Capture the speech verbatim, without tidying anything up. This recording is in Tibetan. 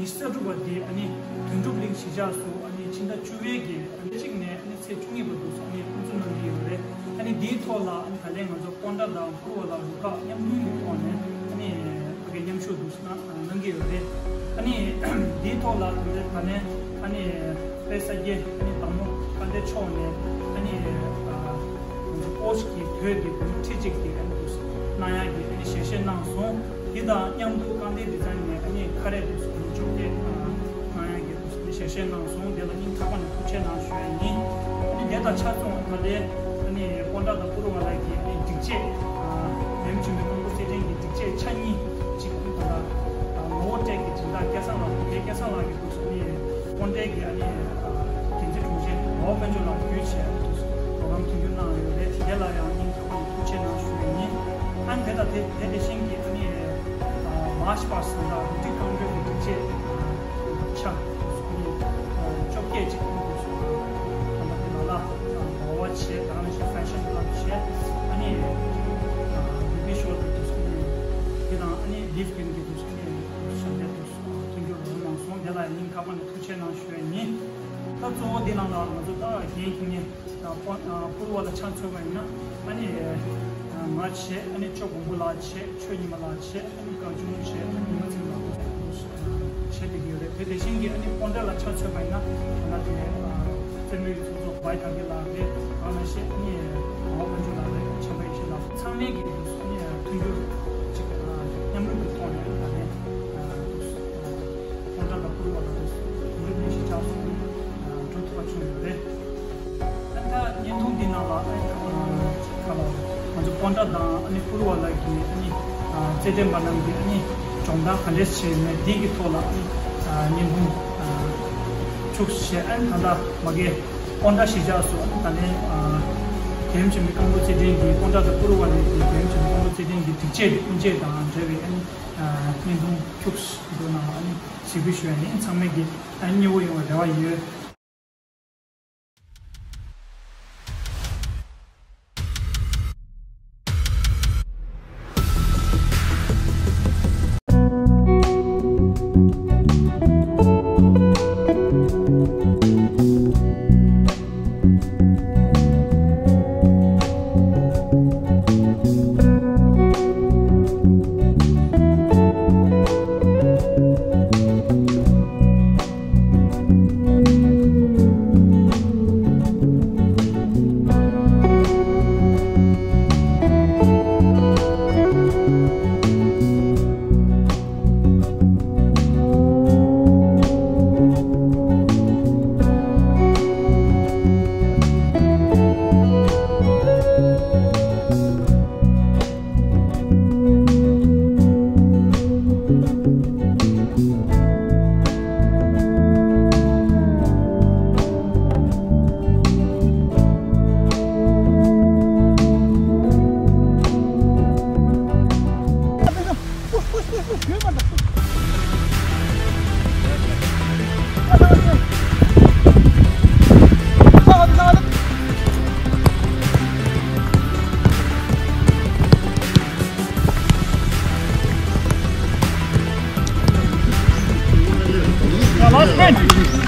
གསར་འགོད་པ་དེ་ཨ་ནི་དོན་གྲུབ་གླིང་གཞིས་ཆགས་སུ་ཨ་ནི་ཕྱི་ཟླ་བཅུ་པའི་གི་ཨ་ནི་གཅིག་ནས་ཨ་ནི་ཚེས་བཅུ་གཉིས་བར་དུ་ཨ་ནི་དབུ་འཛུགས་གནང་གི་ཡོད་རེད། ཨ་ནི་དེའི་ཐོག་ལ་ཨ་ནི་ད་ལན་ང་ཚོ་སྤོན་ཊ་དང་པུར་བ་ལ་རུ་ཁག་མཉམ་འདུས་ཀྱི་ཐོག་ནས་ཨ་ནི་ཕ་གི་མཉམ་ཞུགས་འདུག་ཟེར་ན་གནང་གི་ཡོད་རེད། ཨ་ནི་དེའི་ཐོག་ལ་ད་ལན་ད་ལན་ཨ་ནི་དཔལ་ས་སྐྱའི་ཨ་ནི་བདག་མོ་དཀའ་འདས་མཆོག་ནས་ཨ་ནི་ཨ་ཨོ་ཤི་གི་བོད་ཀྱི་བུ་ཁྲི་གཅིག་གི་ཨ་ནི་འདུག་གནང་ཡག་གི་ཨ་ནི་ཞལ་བཞེས་གནང་སོང་། འདི་དང་མཉམ་དུ་ཀང་ཏེ་ཌི་ཛའིན་ནས་ཨ་ནི་ཁ་རས་དེ་ཚོ་ཨ་ནི་བཅོ་བརྒྱད་གནང་ཡག་གི་ཞལ་བཞེས་གནང་སོང་། དེ་ལ་སྙིང་ཐག་པ་ནས་ཐུགས་རྗེ་གནང་ཞུ་ཡ་ཡིན། ཨ་ནི་དེ་དང་ཆ་མཚུངས་ད་ལྟའི་ཨ་ནི་སྤོན་ཊ་དང་པུ་རུ་བ་ལ་གི་ཨ་ནི་སྒྲིག་ཆས་བེམ་ཆེན་པོའི་རྐང་འཁོར་རྩེད་འགྲན་གྱི་སྒྲིག་ཆས་ཆ་གཉིས་གཅིག་ཨ་ནི་ད་ལྟ་ངོ་བོ་ཊེག་གི་སྦྱིན་བདག་སྐལ་བཟང་ལགས་དེ་སྐལ་བཟང་ལགས་ཀྱི་ཨ་ནི་སྤོན་ཊའི་གི་ཨ་ནི་འགན་འཛིན་དྲུང་ཆེ་ངག་དབང་དཔལ་འབྱོར་ལགས་བརྒྱུད་བྱས་པོ་རམ་མཐུན་འགྱུར་གནང་ཡོད་རེད། དེ་ལ་ཡང་སྙིང་ཐག་པ་ནས་ཐུགས་རྗེ་གནང་ཞུ་ཡ་ཡིན། ཨ་ནི་དེ་དང་དེ་དེ་དེ་བཞིན་གྱི་ཨ་ནི་མཱར་ཆི་པ་སི་ཟེར་ན་རུ་ཏིག་རྐང་འགྲོས་ཀྱི་སྒྲིག་ཆས་ཆ་ཨ་ནི་བཅོ་བརྒྱད་ཅིག་ཨ་ནི་དེ་ལ་ལ་བ་བ་བྱས། ད་ནི་ཤི་ཕེ་ཤན་ཀླབ་བྱས། ཨ་ནི་བི་བི་ཤོ་དེ་དུས་སུ་ཨ་ནི་དེ་དང་ཨ་ནི་ལིབ་ཀིན་གྱི་དུས་སུ་ཨ་ནི་ཞབས་འདེགས་དུས་སུ་མཐུན་འགྱུར་རོགས་གནང་སོང་། དེ་ལ་ཡང་སྙིང་ཐག་པ་ནས་ཐུགས་རྗེ་གནང་ཞུ་ཡ་ཡིན། ད་གཙོ་བོ་འདི་ནང་ལ་ང་ཚོ་ད་རྒན་ཁྱིམ་ནས་ད་པོ་ཨ་པུར་བ་ལ་ཆ་མཚོན་པ་ཡིན་ན་ཨ་ནི་ང་བྱས། ཨ་ནི་ཅོ་མགོན་པོ་ལགས་བྱས། ཆོས་ཉི་མ་ལགས་བྱས། ཨ་ནི་བཀའ་བརྒྱུད་བྱས། ཨ་ནི་ཉི་མ་ཚེ་རིང་ལགས་བྱས་བསྡད་ཀྱི་ཡོད་རེད། དེ་དེ་བཞིན་གྱི་ཨ་ནི་སྤོན་ཊ་ལ་ཆ་མཚོན་པ་ཡིན་ན་ད་ལྟ་དེ་རྩེད་མོའི་ཚོགས་གཙོ་བྷའི་ཐར་གྱི་ལགས་རེད། ཨ་ནི་བྱས་ཨ་ནི་ངག་དབང་དཔལ་འབྱོར་ལགས་རེད། བྱམས་པ་ཡེ་ཤེས་ལགས། ཚང་མས་ཀྱི་ཨ་ནི་མཐུན་འགྱུར་ཅིག་མཉམ་རུབ་ཀྱི་ཐོག་ནས་ད་ལྟ་སྤོན་ཊ་དང་པུར་བ་ལ་དེ་དེ་རིང་ནས་གཞིས་ཆགས་སུ་འགྲོ་ཐུབ་པ་བྱུང་ཡོད་རེད། ཨ་ནི་ད་བརྙན་ཐུང་འདི་ནང་ལ་ཨ་ནི་ཁ་ལ་ང་ཚོ་སྤོན་ཊ་དང་ཨ་ནི་པུར་བ་ལ་གི་ཨ་ནི་རྩེད་འགྲན་པ་རྣམས་ཀྱི་ཨ་ནི་སྦྱོང་བརྡར་ག་འདྲས་བྱས་ནས་འདི་གི་ཐོག་ལ་ཨ་ནི་བརྙན་ཐུང་ཚུགས་བྱས། ཨ་ནི་ད་ལྟ་མ་གི་སྤོན་ཊ་གཞིས་ཆགས་སུ་ཨ་ནི་ད་ནི་བེམ་ཆེན་པོའི་རྐང་འཁོར་རྩེད་འགྲན་གྱི་སྤོན་ཊ་དང་པུར་བ་ལ་གི་བེམ་ཆེན་པོའི་རྐང་འཁོར་རྩེད་འགྲན་གྱི་སྒྲིག་ཆས་དབུ་འབྱེད་དང་འབྲེལ་བའི་ཨ་ནི་བརྙན་ཐུང་ཚུགས་འདུག་ནང་ཨ་ནི་གཟིགས་འབུལ་ཞུ་ཡ་ཡིན། ཚང་མས་ཀྱི་ཨ་ནི་མཉེས་པོ་ཡོང་བའི་རེ་བ་ཡོད། Last man.